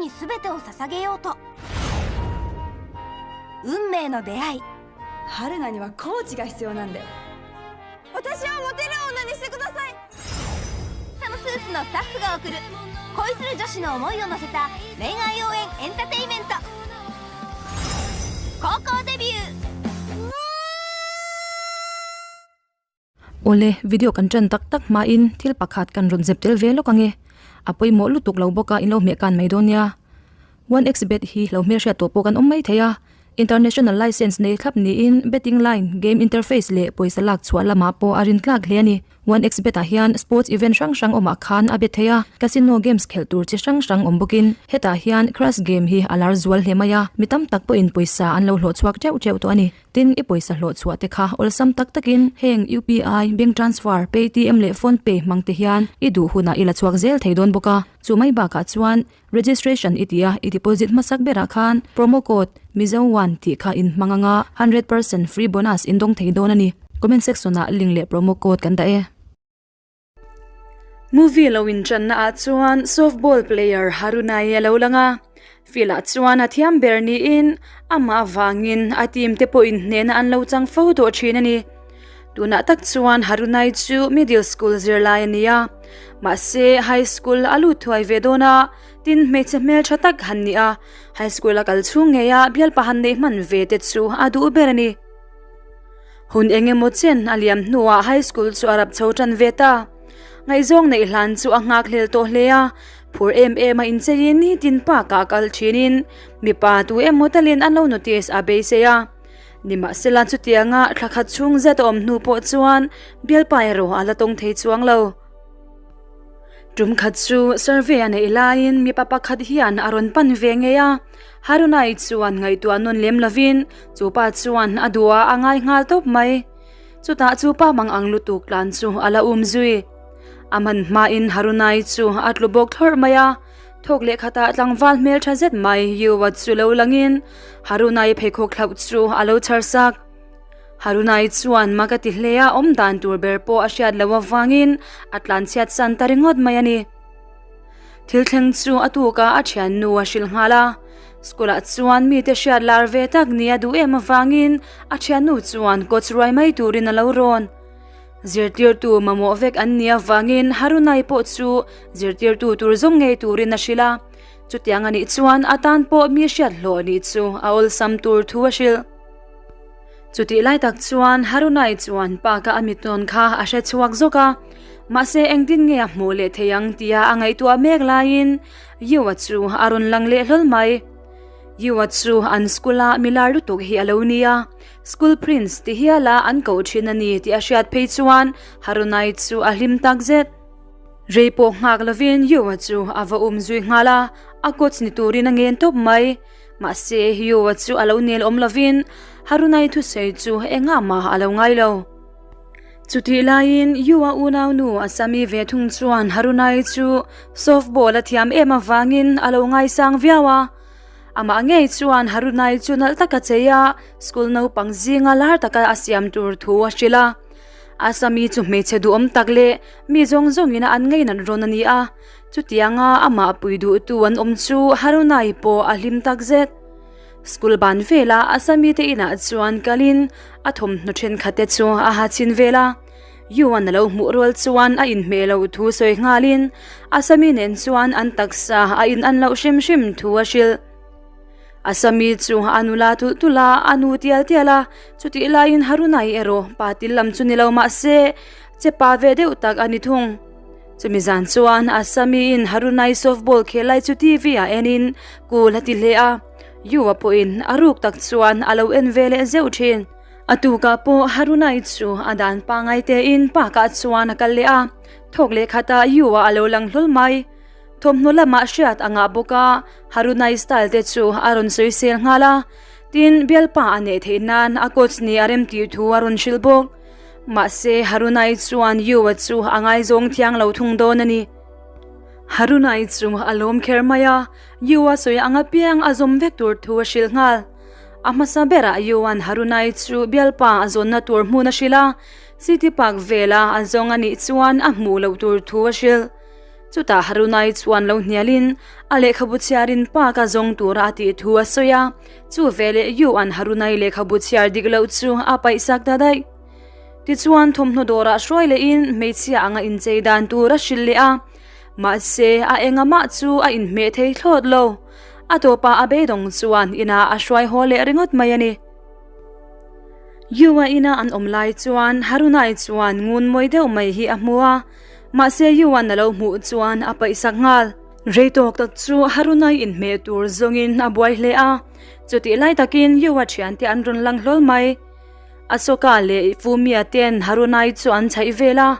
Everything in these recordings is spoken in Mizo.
に全てを捧げようと運命の出会い春菜にはコーチが必要なんだよ私をモテる女にしてくださいサムスーツのスタッフが送る恋する女子の思いを乗せた恋愛応援エンターテイメント高校デビュー Awle, video kan ṭan tak tak hmain thil pakhat kan rawn zep tel ve lawk ang e. A pawimawh lutuk lo bawk a in lo hmeh kan mai dawn nia. One X-Bet hi lo hmelhriat tawh pawh kan awm mai thei a. International license nei thlap niin betting line, game interface leh pawisa lak chhuah lamah pawh a rintlak hle a ni. One X-Bet ah hian sports event hrang hrang awmah khan a bet thei a, casino games khelh tur chi hrang hrang awm bawkin hetah hian crash game hi a lar zual hle mai a, mi tam tak pawhin pawisa an lo hlawh chhuak teuh teuh tawh a ni. Tin, i pawisa hlawh chhuah te kha awlsam tak takin heng UPI, bank transfer, Paytm leh PhonePe hmang te hian i duh hunah i la chhuak zel thei dawn bawk a. Chu mai bakah chuan registration i tih a, i deposit hmasak berah khan promo code MIZO1 tih kha in hmang anga 100% free bonus in dawng thei dawn a ni. Comment section ah link leh promo code kan dah e. Movie lo inṭanna ah chuan softball player Harunai a lo lang a, field ah chuan a thiam ber niin amah avangin a team te pawhin hnehna an lo chang fo tawh ṭhin a ni. Tunah tak chuan Harunai chu middle school zirlai a ni a, mahse high school a lut thuai ve dawn a, tin hmeichhe hmelṭha tak han ni a, high school a kal chhung ngei a bialpa han neih hman ve te chu a duh ber a ni. Hun eng emaw chen a liam hnuah high school chu a rap chho tan ve ta. Ngaihzawng neih hlan chu a nghak hlel tawh hle a, phur em em a incheiin nitin park-ah kal thinin mipa tu emaw talin an lo notice a beisei a. Nimahsela chutianga thla khat chhung zet a awm hnu pawh chuan bialpa erawh a la tawng thei chuang lo. Tum khat chu survey a neih laiin mipa pakhat hian a rawn pan ve ngei a, Harunai chuan ngaihtuah nawn lem lovin chu pa chuan a duh a a ngai nghal tawp mai. Chutah chu pa mang ang lutuk tlan chu a la um zui. A man hmain Harunai chu a tlu bawk thlawrh mai a, thawk leh khatah tlangval hmeltha zet mai Yuwa chu lo langin Harunai pheikhawk thlauh chu a lo chhar sak. Harunai chuan mak a ti hle a, awm dan tur ber pawh a hriat loh avangin a tlanchhiat san ta ringawt mai a ni. Thil thleng chu a tukah a thiannu a hrilh nghal a, school ah chuan mite hriat lar ve tak ni a duh em avangin a thiannu chuan coach ruai mai turin a lo rawn. Zirtirtu mamawh vek an nih avangin Harunai pawh chu zirtirtu tur zawng ngei turin a hrilh a, chutiang a nih chuan a tan pawh mi hriat hlawh nih chu a awlsam tur thu a hrilh. Chutih lai tak chuan Harunai chuan park-a a mitawn kha a hre chhuak zawk a, mahse engtin nge a hmuh leh thei ang tia a ngaihtuah mek laiin Yua chu a rawn lang leh hlawl mai. Yua chu an school-a milar lutuk hi a lo ni a, school prince ti hiala an koh thin a ni tih a hriat phei chuan Harunai chu a hlim tak zet. Rei pawh nghak lovin Yua chu a va um zui nghal a, a coach ni turin a ngen tawp mai. Mahse, Yoa chu a lo nel awm lovin Harunai thusawi chu engah mah a lo ngai lo. Chutih laiin Yoa unaunu Asami ve thung chuan Harunai chu softball a thiam em avangin a lo ngaisang viau a. Amah ngei chuan Harunai chu nalh taka chei a, school naupang zinga lar taka a siam tur thu a hrilh a. Asami chu hmeichhe duhawm tak leh mi zawng zawngin an ngeinat rawn a ni a. Chutianga amah pui duhtu an awm chu Harunai pawh a hlim tak zet. School ban vela Asami te inah chuan kalin a thawmhnaw thenkhat te chu a ha chhin vel a. Yuan a lo hmuh rual chuan a inhmeh loh thu sawi nghalin Asami nen chuan an taksa a in an loh hrim hrim thu a hrilh. Asami chu a nula tulh tulh a, a nu tial tial a, chutih laiin Harunai erawh pa til lam chu ni lo mahse che pa ve deuh tak a ni thung. Chumi zan chuan Asami in Harunai softball khel lai chu TV ah en in cool a ti hle a, Yua pawhin a ruk tak chuan a lo en ve leh zeuh thin. A tukah pawh Harunai chu a dan pangai tein park ah chuan a kal leh a, thawk leh khatah Yua a lo lang hlawl mai. Thawmhnaw lamah hriat a ngah bawk a, Harunai style te chu a rawn sawisel nghal a, tin bialpa a neih theih nan a coach nih a rem tih thu a rawn hrilh bawk. Mahse, Harunai chuan Yua chu a ngaizawng thiang lo thung dawn a ni. Harunai chu a lawm kher mai a, Yua sawi ang apiang a zawm vek tur thu a hrilh nghal. A hmasa berah Yua'n Harunai chu bialpa a zawnna tur hmun a hrilh a, City Park vela a zawng a nih chuan a hmuh loh tur thu a hrilh. Chutah Harunai chuan lo hnialin a lehkhabu chhiarin pa ka zawng tura a tih thu a sawi a, chu veleh Yu-a'n Harunai lehkhabu chhiar dik loh chu a paihsak ta daih. Tichuan thawmhnaw dawrah hruai lehin hmeichhia anga inchei dan tur a hrilh leh a, mahse a engamah chu a inhmeh thei thlawt lo. A tawpah a beidawng chuan inah a hruai haw leh ringawt mai a ni. Yu-a ina an awm lai chuan Harunai chuan ngun mawi deuh mai hi a hmu a, mahse Yu-a'n a lo hmuh chuan a paihsak nghal. Rei tawk tak chu Harunai inhmeh tur zawngin a buai hle a, chutih lai takin Yu-a thiante an rawn lang hlawl mai. Asoka leh Fumia ten Harunai chu an chhaih vel a,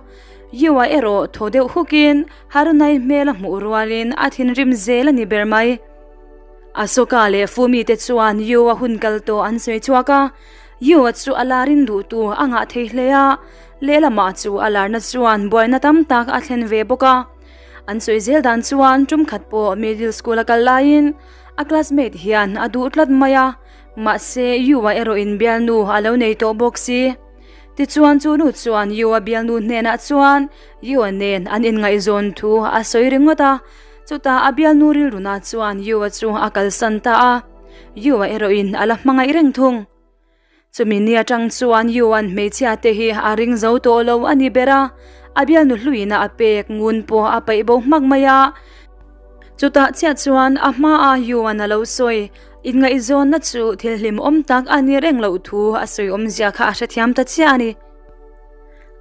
Yu-a erawh thaw deuh hukin Harunai hmel a hmuh rualin a thinrim zel a ni ber mai. Asoka leh Fumi te chuan Yu-a hun kal tawh an sawi chhuak a, Yu-a chu a lar in duhtu a ngah thei hle a, lehlamah chu a larna chuan buaina tam tak a thlen ve bawk a. An sawi zel dan chuan tum khat pawh middle school a kal laiin a classmate hian a duh tlat mai a, mahse Yu-a erawh in bialnu a lo nei tawh bawk si. Tichuan chu nu chuan Yu-a bialnu hnenah chuan Yu-a nen an inngaihzawn thu a sawi ringawt a, Chutah a bialnu rilruna chuan Yu-a chu a kalsan ta a, Yu-a erawhin a la hmangaih reng thung. Chumi ni atang chuan Yu-a'n hmeichhia te hi a ring zo tawh lo a ni ber a, a bialnu hluina a pek ngun pawh a paih bo hmak mai a. Chutah chiah chuan a hmaa Yu-a'n a lo sawi inngaihzawnna chu thil hlimawm tak a ni reng loh thu a sawi awmzia kha a hrethiam ta chiah a ni.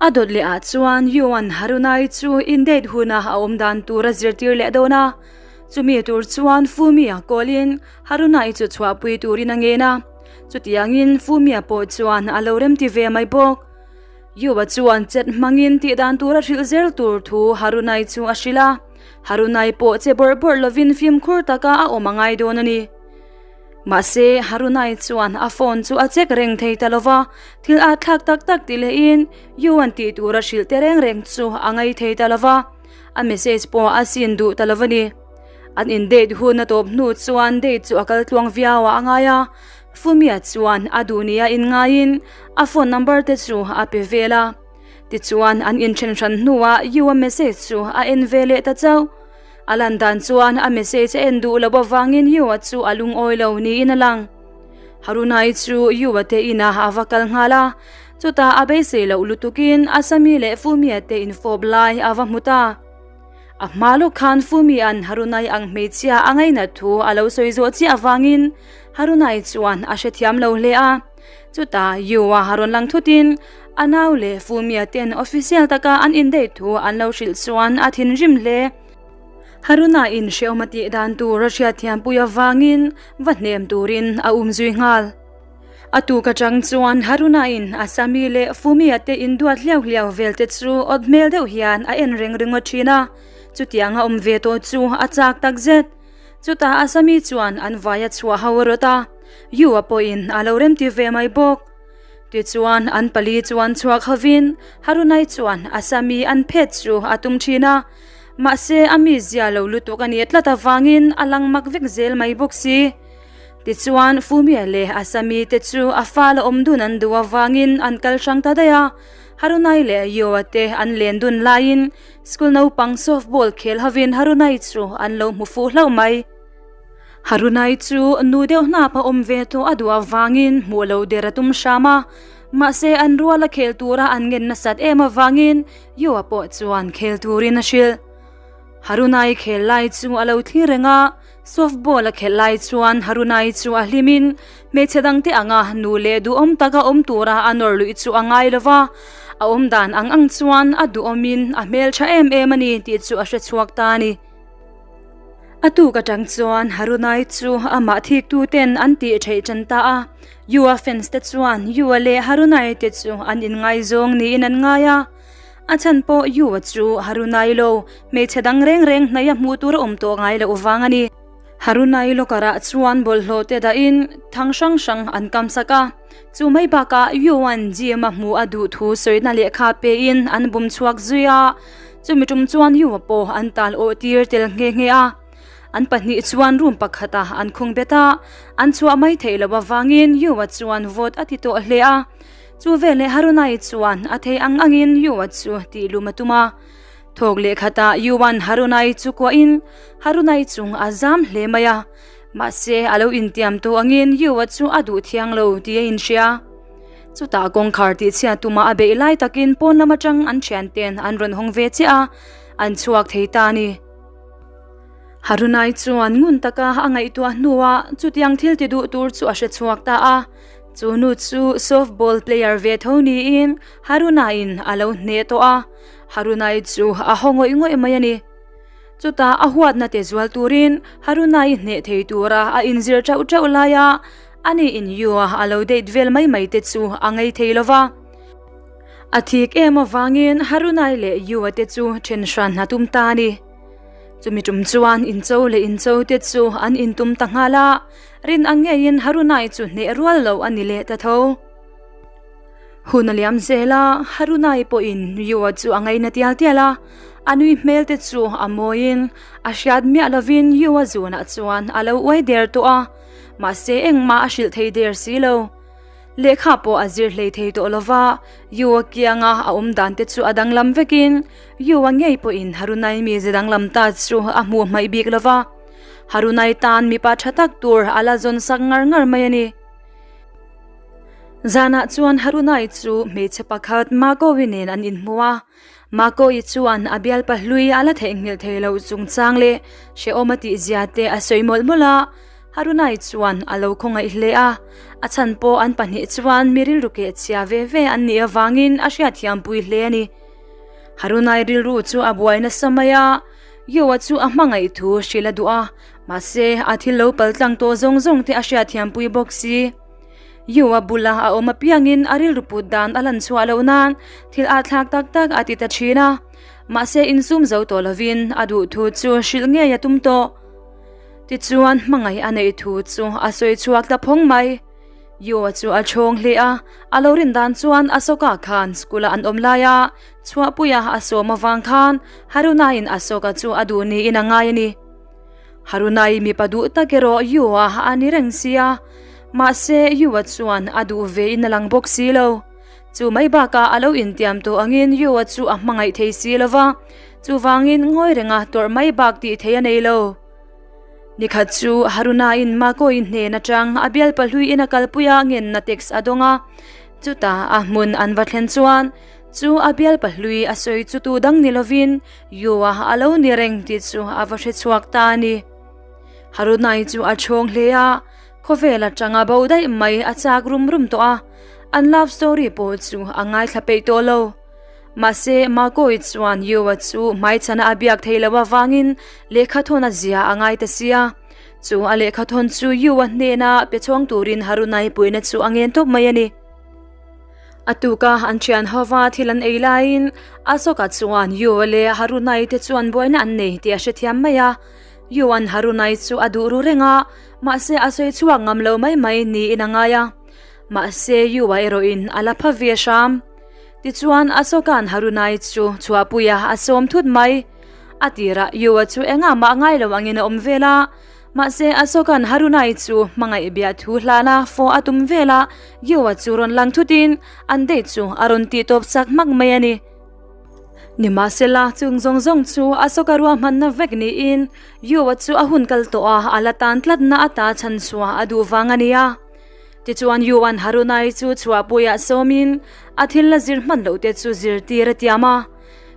A dawt leh ah chuan Yuan Harunai chu in date huna a awm dan tur a zirtir leh dawn a, chumi tur chuan Fumia call in Harunai chu chhuahpui turin a ngen a, chutiangin Fumia pawh chuan a lo remti ve mai bawk. Yua chuan chet hmangin tih dan tur a hrilh zel tur thu Harunai chu a hrilh a, Harunai pawh che bawrh bawrh lovin fimkhur taka a awm a ngai dawn a ni. Mahse, Harunai chuan a phone chu a check reng thei ta lova, thil a thlak tak tak ti lehin Yuan tih tura hrilh te reng reng chu a ngai thei ta lova, a message pawh a sin duh ta lova ni. An in date hun a tawp hnu chuan date chu a kal tluang viau ah a ngai a, Fumia chuan a duh nia inngaiin a phone number te chu a pe vel a. Tichuan an inthen hran hnuah Yua message chu a en ve leh ta chauh. A lan dan chuan a message a en duh loh avangin Yua chu a lungawi lo niin a lang. Harunai chu Yua te inah a va kal nghal a, chutah a beisei loh lutukin Asami leh Fumia te infawp lai a va hmu ta. A hma lawk khan Fumia'n Harunai ang hmeichhia a ngainat thu a lo sawi zawh chiah avangin Harunai chuan a hrethiam lo hle a. Chutah Yua a rawn lang thutin a nau leh Fumia ten official taka an indaih thu an lo hrilh chuan a thinrim hle. Haruna in hrehawm a tih dan tur a hriatthiampui avangin va hnem turin a um zui nghal. A tuk atang chuan Haruna in Asami leh Fumia te induat hliau hliau vel te chu awt hmel deuh hian a en reng ringawt thin a, chutiang a awm ve tawh chu a chak takzet. Chutah Asami chuan an vai a chhuah ho rawt a, Yu-a pawhin a lo remti ve mai bawk. Tichuan an pali chuan chhuak hovin Harunai chuan Asami an phet chu a tum thin a, mahse a mizia lo lutuk a nih tlat avangin a lang mak vek zel mai bawk si. Tichuan Fumia leh Asami te chu a fala awm dun an duh avangin an kal hrang ta daih a, Harunai leh Yu-a te an len dun laiin School naupang softball khel hovin Harunai chu an lo hmu fuh hlauh mai. Harunai chu nu deuh hnap a awm ve tawh a duh avangin hmuh loh der a tum hram a, mahse an ruala khel tura an ngen nasat em avangin Yua pawh chuan khel turin a hrilh. Harunai khel lai chu a lo thlir reng a, Softball a khelh lai chuan Harunai chu a hlimin hmeichhe dangte anga nu leh duhawm taka awm tura a nawr luih chu a ngai lo va, a awm dan ang ang chuan a duhawmin a hmeltha em em a ni tih chu a hre chhuak ta a ni. A tuk atang chuan Harunai chu amah thiktu ten an tih theih tan ta a, Yua fans te chuan Yua leh Harunai te chu an inngaizawng niin an ngai a. A chhan pawh Yua chu Harunai lo, hmeichhe dang reng reng hnaih a hmuh tur a awm tawh ngai loh vang a ni. Harunai locker-ah chuan bawlhhlawh te dahin thang hrang hrang an kam sak a, chu mai bakah Yuan gym a hmuh a duh thu sawina lehkha pein an bum chhuak zui a, chumi tum chuan Yua pawh an tal awh tir tel nghe nghe a. An pahnih chuan room pakhatah an khung bet a, an chhuah mai theih loh avangin Yua chuan vawt a ti tawh hle a. Chu veleh Harunai chuan a thei ang angin Yua chu tih lum a tum a. Thawk leh khatah Yuan Harunai chu kuahin Harunai chung a zam hle mai a, mahse a lo intiam tawh angin Yua chu a duh thiang lo tih a inhria. Chutah kawngkhar tihchhiat tuma a beih lai takin pawn lam atang an thianten an rawn hawng ve chiah a, an chhuak thei ta a ni. Harunai chuan ngun taka a ngaihtuah hnuah chutiang thil ti duh tur chu a hre chhuak ta a, chu nu chu softball player ve tho niin Harunaiin a lo hneh tawh a, Harunai chu a haw ngawih ngawih mai a ni. Chutah a huatna te zual turin Harunai hneh thei tura a inzir teuh teuh laia ani in Yua a lo date vel mai mai te chu a ngei thei lo va. A thik em avangin Harunai leh Yua te chu then hran a tum ta a ni. Chumi tum chuan incho leh incho te chu an intum ta nghal a, rin ang ngeiin Harunai chu hneh rual lo a ni leh ta tho. Hun a liam zel a, Harunai pawhin Yua chu a ngaina tial tial a, a nui hmel te chu a mawiin a hriat miah lovin Yua zunah chuan a lo uai der tawh a, mahse engmah a hrilh thei der si lo. Lehkha pawh a zir hlei thei tawh lova, Yua kianga a awm dan te chu a danglam vekin Yua ngei pawhin Harunai mize danglam ta chu a hmuh hmaih bik lova, Harunai tan mipa tha tak tur a la zawn sak ngar ngar mai a ni. Zanah chuan Harunai chu hmeichhe pakhat Makowi nen an inhmu a, Makowi chuan a bialpa hlui a la theihnghilh thei loh chungchang leh hrehawm a tihzia te a sawi mawlh mawlh a, Harunai chuan a lo khawngaih hle a, a chhan pawh an pahnih chuan mi rilru keh chhia ve ve an nih avangin a hriatthiampui hle a ni. Harunai rilru chu a buai nasa mai a, Yoa chu a hmangaih thu hrilh a duh a, mahse a thil lo paltlang tawh zawng zawng te a hriatthiampui bawk si. Yua bula a awm apiangin a rilru put dan a lan chhuah loh nan thil a thlak tak tak a ti ta thin a, mahse insum zo tawh lovin a duh thu chu hrilh ngei a tum tawh. Tichuan hmangaih a neih thu chu a sawi chhuak ta phawng mai. Yua chu a chhawng hle a, a lo rin dan chuan Asoka khan school a an awm laia chhuahpuia a sawm avang khan Haruna-in Asoka chu a duh niin a ngai a ni. Harunai mipa duh tak erawh Yua a ni reng sia, mahse Yua chuan a duh ve in a lang bawk si lo. Chu mai bakah a lo intiam tawh angin Yua chu a hmangaih thei si lo va, chuvangin ngawi renga tawrh mai bak tih thei a nei lo. Nikhat chu Harunaiin Makoin hnen atang a bialpa hluiin a kalpui a ngenna text a dawng a, chutah a hmun an va thlen chuan Chu a bialpa hlui a sawi chu tu dang ni lovin Yua a lo ni reng tih chu a va hre chhuak ta a ni. Harunai chu a chhawng hle a, khawvel atanga bo daih mai a chak rum rum tawh a, an love story pawh chu a ngaithla peih tawh lo. Mahse, Makoi chuan Yua chu hmaichhana a biak thei loh avangin lehkhathawn a zia a ngai ta sia. Chu a lehkhathawn chu Yua hnena pe chhawng turin Harunai puihna chu a ngen tawp mai a ni. A tuka an thian hova thil an ei laiin Asoka chuan Yua leh Harunai te chuan buaina an nei tih a hrethiam mai a. Yua'n Harunai chu a duh ru reng a, mahse a sawi chhuak ngam lo mai mai niin a ngai a. Mahse Yua erawhin a la pha ve hram. Tichuan Asoka'n Harunai chu chhuahpuia a sawm thut mai. A tirah Yua chu engah mah ngai lo angin a awm vel a. Mahse, Asoka'n Harunai chu hmangaih biah thu hlana fawh a tum vel a, Yoa chu rawn lang thutin an date chu a rawn tih tawp chak hmak mai a ni. Nimahsela, chung zawng zawng chu Asoka ruahmanna vek niin Yoa chu a hun kal tawh a, a la tan tlatna ata chhan chhuah a duh vang a ni a. Tichuan, Yoa'n Harunai chu chhuahpuiah sawmin a thil la zir hman loh te chu zirtir a tiam a.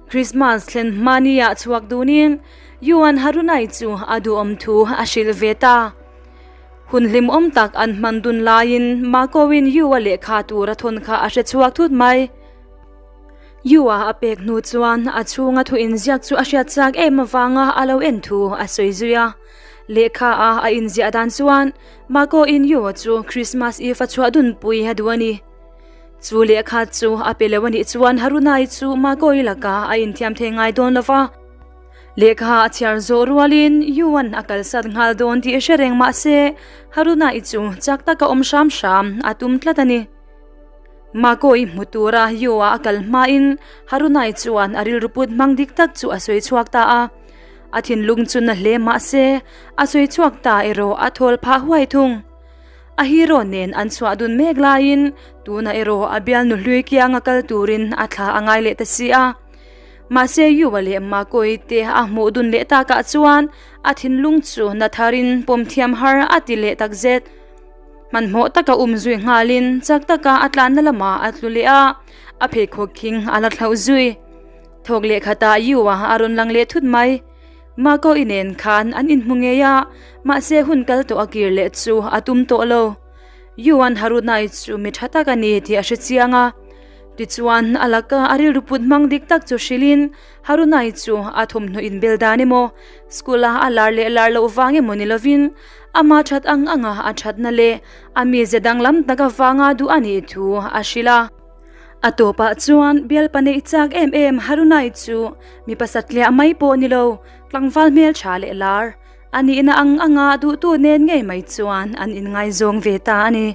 Christmas thlen hmaniah chhuak dunin Yuan Harunai chu a duhawm thu a hrilh ve ta. Hun hlimawm tak an hman dun laiin Makowin Yua lehkha tur a thawn kha a hre chhuak thut mai. Yua a pek hnu chuan a chhunga thu inziak chu a hriat chak em avanga a lo en thu a sawi zui a. Lehkha a a inziah dan chuan Makowin Yua chu Christmas Eve a chhuah dunpui a duh a ni. Chu lehkha chu a pe lo a nih chuan Harunai chu Makoi lakah a inthiam thei ngai dawn lo va. Lehkha a chhiar zawh rualin Yuan a kalsat nghal dawn tih hre reng mah se Haruna-i chu chak taka awm hram hram a tum tlat a ni. Mako-i hmu tura Yua a kal hmain Haruna-i chuan a rilru put hmang dik tak chu a sawi chhuak ta a. A thinlung chu na hle mah se a sawi chhuak ta erawh a thawl phah huai thung. A hero nen an chhuah dun mek laiin tunah erawh a bialnu hlui kianga kal turin a thla a ngai leh ta si a. Mahse Yua leh Makoi te a hmuh dun leh takah chuan a thinlung chu na tharin pawm thiam har a ti leh takzet. Hmanhmawh taka um zui nghalin chak taka a tlanna lamah a tlu leh a, a pheikhawk khing a la thlauh zui. Thawk leh khatah Yua a rawn lang leh thut mai. Makoi nen khan an inhmu ngei a, mahse hun kal tawh a kir leh chu a tum tawh lo. Yuan Harunai chu mi tha tak a ni tih a hre chiang a. Tichuan, a laka a rilru put hmang dik tak chu hrilhin Harunai chu a thawmhnaw inbel dan emaw, school-a a lar leh lar loh vang emaw ni lovin, ama that ang anga a thatna leh a mize danglam tak avanga duh a nih thu a hrilh a. A tawpah chuan bialpa neih chak em em Harunai chu mipa satliah mai pawh ni lo, tlangval hmeltha leh lar a nihna ang anga duhtu nen ngei mai chuan an inngaizawng ve ta a ni.